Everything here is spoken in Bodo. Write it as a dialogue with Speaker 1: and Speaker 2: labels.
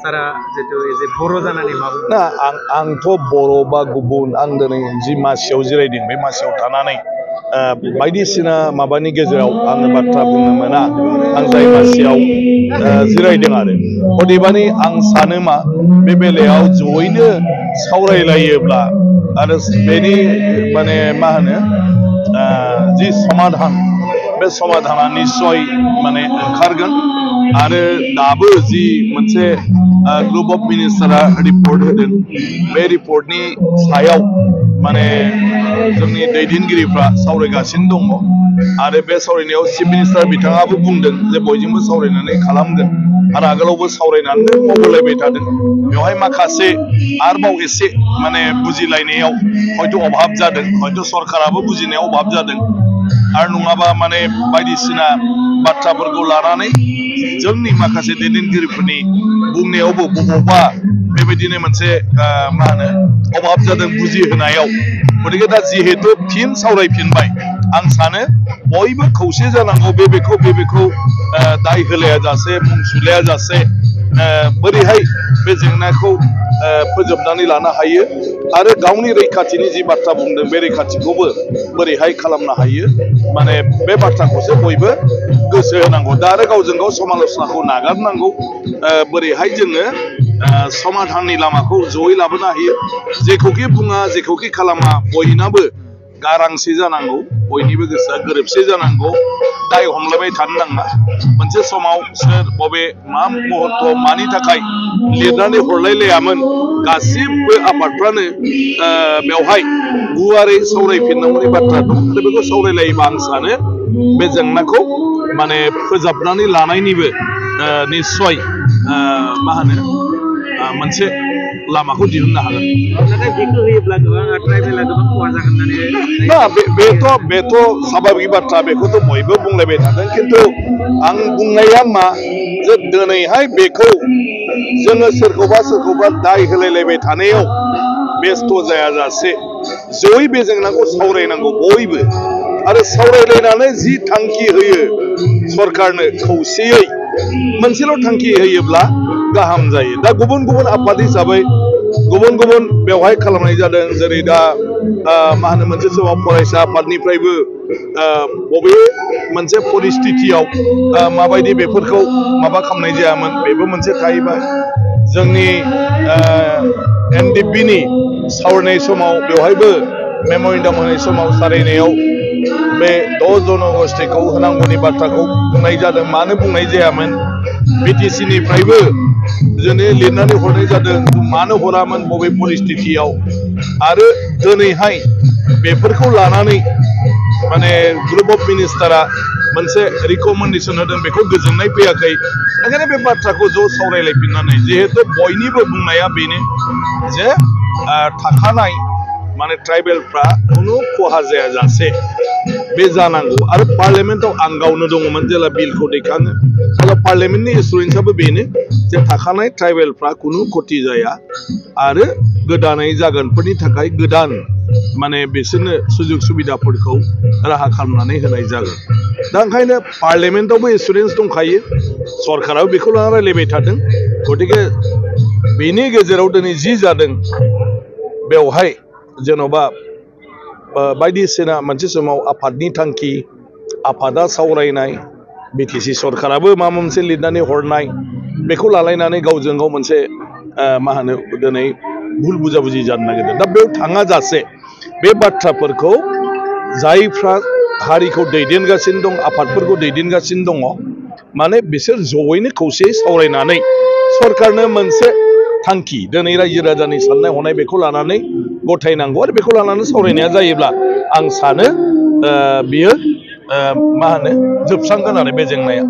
Speaker 1: सारा जितु जे बर' जानानै मा बुङो
Speaker 2: ना आंथ' बर' बा गुबुन आं दिनै जि मासियाव जिरायदों बे मासियाव थानानै बायदिसिना माबानि गेजेराव आङो बाथ्रा बुंनो मोना आं जाय मासियाव जिरायदों आरो अदेबानि आं सानो मा बे बेलायाव जयैनो सावरायलायोब्ला आरो बेनि माने मा होनो जि समाधान बे समाधाना निश्चय माने ओंखारगोन आरो दाबो जि मोनसे ग्रुप अफ मिनिस्टारा रिपर्ट होदों बे रिपर्टनि सायाव माने जोंनि दैदेनगिरिफ्रा सावरायगासिनो दङ आरो बे सावरायनायाव चिफ मिनिस्टार बिथाङाबो बुंदों जे बयजोंबो सावरायनानै खालामगोन आरो आगोलावबो सावरायनानै मावबोलायबाय थादों बेवहाय माखासे आरोबाव एसे माने बुजिलायनायाव हयथ' अभाब जादों हयथ' सरकाराबो बुजिनायाव अभाब जादों आरो नङाबा माने बायदिसिना बाथ्राफोरखौ लानानै जोंनि माखासे दैदेनगिरिफोरनि बुंनायावबो बबावबा बेबायदिनो मोनसे मा होनो अभाब जादों बुजिहोनायाव गतिके दा जिहेतु फिन सावरायफिनबाय आं सानो बयबो खौसे जानांगौ बेखौ दाय होलाया जासे मुं सुलाया जासे बोरैहाय बे जेंनाखौ फोजोबनानै लानो हायो आरो गावनि रैखाथिनि जि बाथ्रा बुंदों बे रैखाथिखौबो बोरैहाय खालामनो हायो माने बे बाथ्राखौसो बयबो गोसो होनांगौ दा आरो गावजों गाव समाल'सनाखौ नागारनांगौ बोरैहाय जोङो समाधाननि लामाखौ जयै लाबोनो हायो जेखौखि बुङा जेखौखि खालामा बयनाबो गारांसे जानांगौ बयनिबो गोसोआ गोरोबसे जानांगौ दाय हमलायबाय थानो नाङा मोनसे समाव सोर बबे मा मुहूर्त मानि थाखाय लिरनानै हरलायलायामोन गासिबो आफादफ्रानो बेवहाय गुवारै सावरायफिननांगौनि बाथ्रा दं आरो बेखौ सावरायलायोबा आं सानो बे जेंनाखौ माने फोजाबनानै लानायनिबो निस्सय मा होनो मोनसे लामाखौ दिहुननो हागोन
Speaker 1: नाथाय बेखौ होयोब्ला गोबां ट्राइबेला गोबां खहा जागोन होननानै
Speaker 2: ना बेथ' स्वाभाबिक बाथ्रा बेखौथ' बयबो बुंलायबाय थादों खिन्थु आं बुंनाया मा जे दिनैहाय बेखौ जोङो सोरखौबा दाय होलायलायबाय थानायाव बेस्थ' जायाजासे जयै बे जेंनाखौ सावरायनांगौ बयबो आरो सावरायलायनानै जि थांखि होयो सरकारनो खौसेयै मोनसेल' थांखि होयोब्ला गाहाम जायो दा गुबुन गुबुन आफाद हिसाबै गुबुन गुबुन बेवहाय खालामनाय जादों जेरै दा मा होनो मोनसे समाव फरायसा आफादनिफ्रायबो बबे मोनसे परिस्थितियाव माबायदि बेफोरखौ माबा खालामनाय जायामोन बेबो मोनसे थाहैबाय जोंनि NDP-नि सावरायनाय समाव बेवहायबो मेम'रेन्डाम होनाय समाव सावरायनायाव बे 10 जनगोष्ठीखौ होनांगौनि बाथ्राखौ बुंनाय जादों मानो बुंनाय जायामोन BTC-निफ्रायबो जोंनो लिरनानै हरनाय जादों मानो हरामोन बबे परिस्थितियाव आरो दिनैहाय बेफोरखौ लानानै माने ग्रुप अफ मिनिस्टारा मोनसे रिकमेन्डेसन होदों बेखौ गोजोननाय फैयाखै ओंखायनो बे बाथ्राखौ ज' सावरायलायफिननानै जिहेतु बयनिबो बुंनाया बेनो जे थाखानाय माने ट्राइबेलफ्रा खुनु खहा जायाजासे बे जानांगौ आरो पार्लियामेन्टआव आं गावनो दङमोन जेला बिलखौ दैखाङो अब्ला पार्लियामेन्टनि एसुरेन्सआबो बेनो जे थाखानाय ट्राइबेलफ्रा खुनु खथि जाया आरो गोदानै जागोनफोरनि थाखाय गोदान माने बिसोरनो सुजुग सुबिदाफोरखौ राहा खालामनानै होनाय जागोन दा ओंखायनो पार्लियामेन्टआवबो एसुरेन्स दंखायो सरकाराबो बेखौ लानानै रायलायबाय थादों गतिके बेनि गेजेराव दिनै जि जादों बेवहाय जेन'बा बायदिसिना मोनसे समाव आफादनि थांखि आफादा सावरायनाय BTC सरकाराबो माबा मोनसे लिरनानै हरनाय बेखौ लालायनानै गावजों गाव मोनसे मा होनो दिनै भुल बुजाबुजि जानो नागिरदों दा बेयाव थाङा जासे बे बाथ्राफोरखौ जायफ्रा हारिखौ दैदेनगासिनो दं आफादफोरखौ दैदेनगासिनो दङ माने बिसोर जयैनो खौसेयै सावरायनानै सरकारनो मोनसे थांखि दिनै रायजो राजानि साननाय हनाय बेखौ लानानै गथायनांगौ आरो बेखौ लानानै सावरायनाया जायोब्ला आं सानो बियो मा होनो जोबस्रांगोन आरो बे जेंनाया